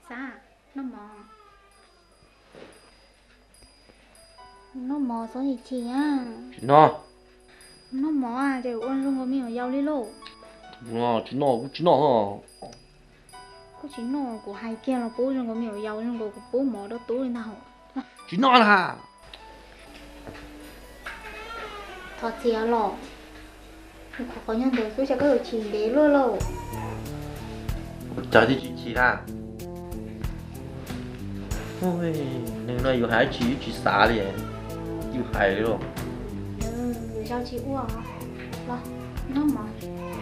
Xav noj mov, noj mov txhob chim chim na. Tsis noj. Noj mov ces ua zoo nkaus me nyuam yaus li lauj. Tsis noj kuj tsis noj. Kuj tsis noj, kuv hais kiag los pub zoo nkaus me nyuam yaus, zoo nkaus kuv pub mov rau tub li ntag. Tsis noj na. Thov txim los, qhov nyuag ntawd xwb cas koj yuav chim ntev luaj lauj. Cas thiaj tsis chim na. Neeg no yus hais tsis, tsis xav li, yus hais li lauj. Yus zaj tsis ua, los noj mov.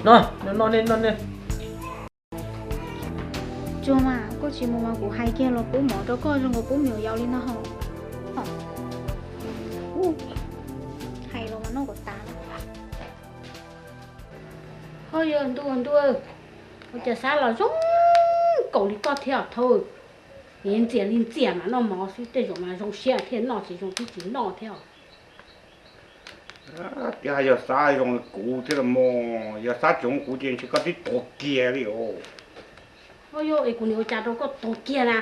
Noj, noj, noj, noj. Tsuag mas, koj tsis mus mas kuv hais kiag los pub mov rau koj zoo nkaus pub me nyuam yaus li no ho. Hais los mas noj kom tas. Ho yog ntuj ntuj, ua cas xav los zoo nkaus li koj thiab thauj. Ntxias li ntxias mas noj mov xwb, tej zaum mas zoo siab thiaj noj, tsis zoo twb tsis noj thiab. Twb hais yog xav zoo li kuv thiab los mas, yog xav tsis zoo kuv ces ntshe koj twb tuag kiag li os. Yog es kuv niam ua cas rau koj tuag kiag na?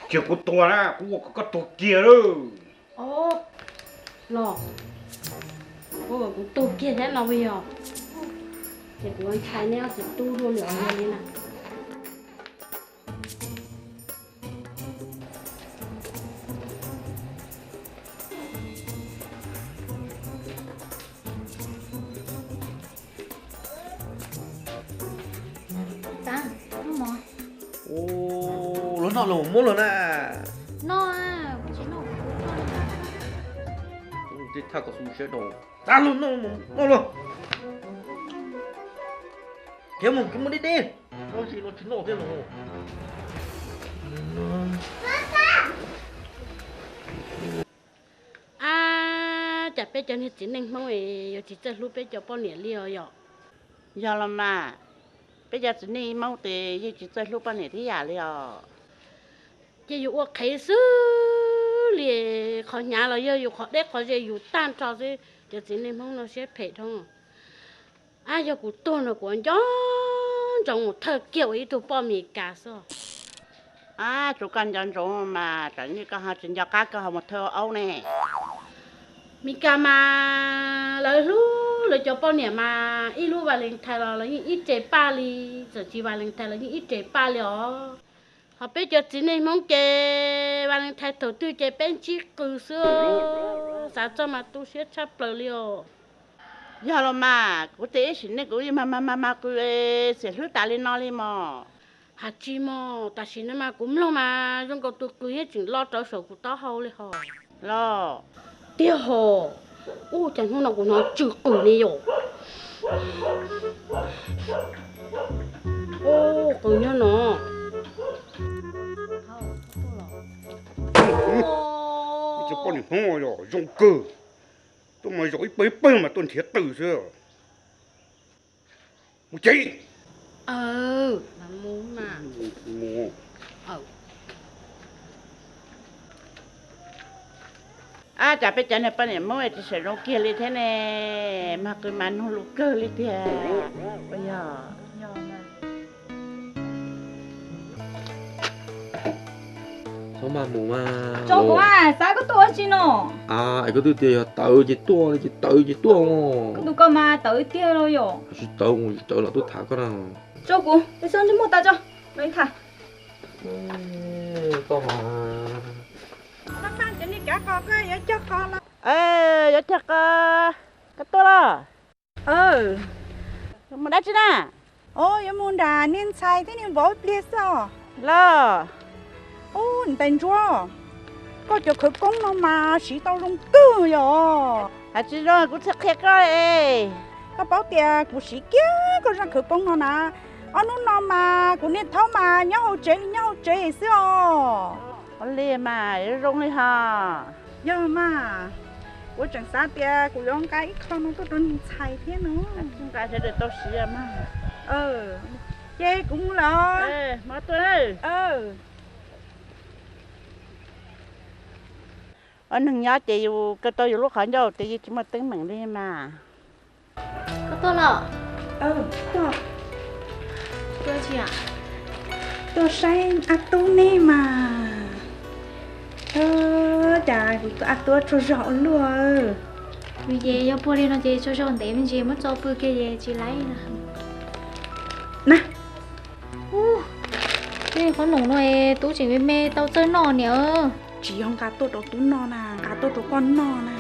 Tsis yog kuv tuag na, kuv ua kom koj tuag kiag lawm. Los, ua kom kuv tuag kiag thiab no puas yog? Ces kuv ntshai neb ob txiv tub dua lwm li na. Ua, los noj los muab los na. Noj, kuv tsis noj. Tej thaj koj xu siab rau. Txav los noj, noj los. Khiav mus, khiav mus deb deb. Noj tsis los tsis noj thiab los. Ab, cas peb cov niag txiv neej Hmoob yuav tsis txawj hlub peb cov poj niam li os yom? Yog los mas, peb cov txiv neej Hmoob tes yeej tsis txawj hlub poj niam tib yam li os. Ces yus ua qhev xwb li, qhov hnyav los yog yus qhov deb qhov ze yus tag nrho xwb, cov txiv neej Hmoob no siab phem dhau. Ab, yog kuv tuag no kuv nco ntsoov mus thawj kiag ua ib tug poj Mes Kas xwb. Ab, tsuav koj nco ntsoov mas tsam nej koj ho tsis nco qab koj ho mus thawj aub ne. Mes Kas mas lawv hlub lawv cov poj niam mas ib lub Valentine los lawv yeej ib tse paj li, txawm tsis Valentine los yeej ib tse paj li os. Ho peb cov txiv neej Hmoob ces Valentine thaum twg ces peb ntsib qws xwb, xav txog mas tu siab tshaj plaws li os. Yog los mas, kuv tias ib sim neej kuv yeej mag mag mag mag qws, xiam hlwb tas li no li mog. Has tsis mog, tam sim no mas kuv mloog mas zoo nkaus tus qws yeej tseem lo rau saum kuv taub hau li hos. Los, tiag hos. Ub, cas hnub no kuv hnov tsw qws li yom. Ub, qws nyob no. Ib tug poj niam Hmoob zoo kawg, tuaj mas zaum ib pawg ib pawg mas tuaj nrhiav qws xwb. Mus ces. Ab, cas peb cov niag poj niam Hmoob tsis xav zoo kiag li thiab ne, mag qws mas nug lus kawg li tiag. Txhob mag mus mas. Tso kuv mas, xav koj tuaj ua tsi no? Es koj twb tias yog tawv ces tuaj li, ces tawv ces tuaj. Koj tus koj mas tawv tiag los yom? Tsis tawv, tsis tawv los tuaj tham koj na. Tso kuv, peb xub ntsej muag tas tso, los tham. Koj mas. Cov niag kav qos, koj yuav cog qos los? Yuav cog qos, koj tuaj los? Mus dab tsi na? Yuav mus nram niag ntxhais thiab niag vauv pliag xwb os. Los. Ub, niam tais Ntsuab, koj cov khawv koob no mas siv tau zoo kawg yom. Has tsis zoo kuv tsis qhia koj. Koj paub tias kuv siv kiag koj zaj khawv koob no na. Ob hnub no mas kuv niag thaub mas nyob hauv tsev li nyob hau tsev xwb os. Ua li mas zoo li hos. Yog mas, kuv tseem xav tias kuv yuav nqa ib qho no tuaj rau niag ntxhais thiab no. Nqa sawv daws tau siv mas. Ces kuv mus lawm. Ua neeg nyob ces yus kaw tau yus lub qhov ncauj ces yeej tsis muaj teeb meem li mas. Koj tuaj los? Tuaj tsi? Tuaj saib a tub neb mas. Cas kuv tus a tub tsaug zog ua luaj. Vim ces yog puag li no ces tsaug zog ntev me ntsis muab tso pw kiag ces tsis laib na. Na, tej qhob noom no tub tseem me me tau txawj noj niam. Tsis yog nqa tuaj rau tub noj na, nqa tuaj rau koj noj na.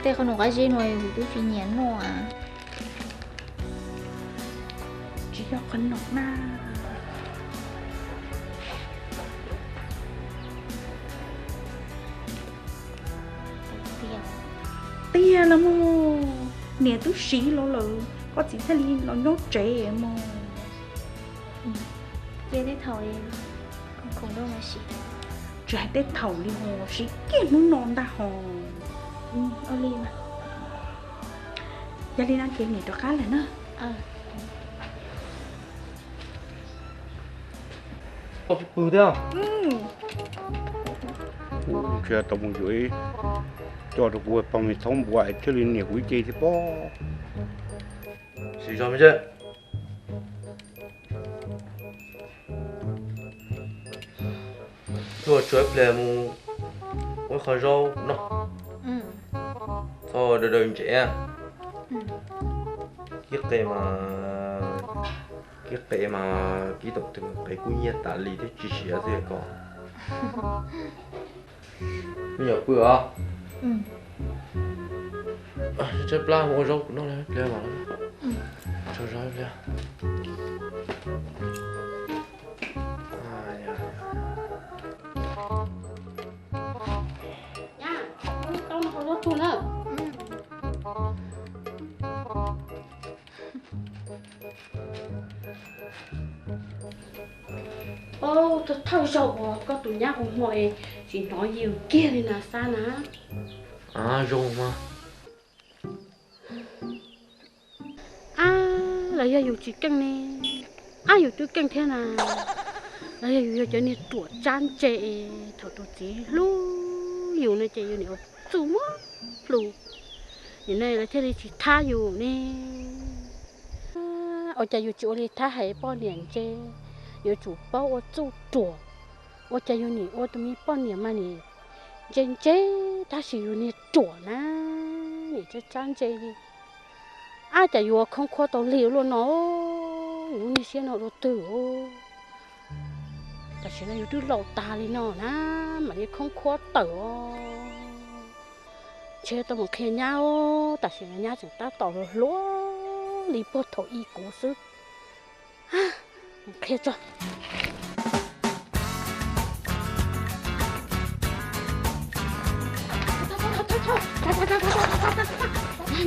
Tej qhob noom qab zib no kuv tub tsis nyiam noj. Tsis yog qhob noom na. Tiag los mas, niam twb siv los lawm, koj txiv thiaj li los nyob tsev mas. Tsis hais tej thaum li ho, siv kiag hnub no ntag ho. Yog li no ces niam rov qab lawm na. Koj tsis pw thiab? Kuv tsis tau mus yuav ib co rau kuv pog me thaub npua es thiaj li niam kuv ib ce thiab pob. Siv zog me seb. Tuaj tshuav ib pliag mus ua qho zaub noj. Txhob daw daw ntsev. Kib qe mas, kib qe mas kib tom twg qe kub nyiab tas li thiab tsis siav xwb ko. Me nyuam pw os. Tshaib plab mus ua zaub kuv noj ib pliag mas. Tsaug zog ib pliag. Thawj zaug uas koj tus nyab ua hmo es tsis hnov yus kiag li na Xab na. Zoo mas. Ab, los yog yus tsis keej ne? Ab, yus twb keej thiab na. Los yog yus yog cov niag ruam tsab ntse es thaum tus txiv hlub yus no ces yus niam ua txuj muab plhu, nim no lawv thiaj li tsis thab yus ne. Ua cas yus tsis ua li thab hais poj niam ntse, yuav tsum paub ua txuj ruam. Ua cas yus nim ua tus me poj niam mas nim ntse ntse tab sis yus niag ruam na, nim tsab tsab ntse li. Ab, cas yuav khoob khuab tau lig ua luaj no, yus lub niag siab no dua twg? Tam sim no yus twb laus tas li no na, mam li khoob khuab tawm os. Ntshe tau mus qhia nyab, tam sim no nyab tseem tab tom hluas hluas li puag thaum ub kuv xwb. Mus qhia tso.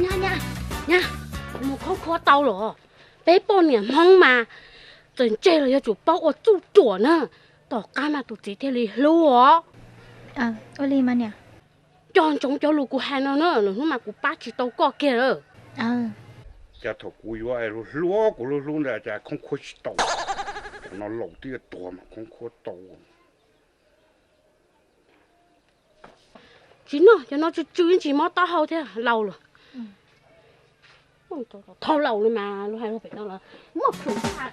Nyab, nyab, nyab, mus khoob khuab tau los? Peb poj niam Hmoob mas txawm ntse los yuav tsum paub ua txuj ruam na, tom qab mas tus txiv thiaj li hlub os. Ua li mas niam. Nco ntsoov cov lus kuv hais no na, lwm hnub mas kuv pab tsis tau koj kiag lawm. Cas thaum kuv yuav hluas hluas kuv hlub hlub ntawd cas khoob khuab tsis tau, cov no laus twb yuav tuag mas khoob khuab tau. Tsis noj, cov no tsw tsw ntsis mob taub hau thiab, laus lawm. Thau laus li mas luag hais luag pem no los muaj plhus tag.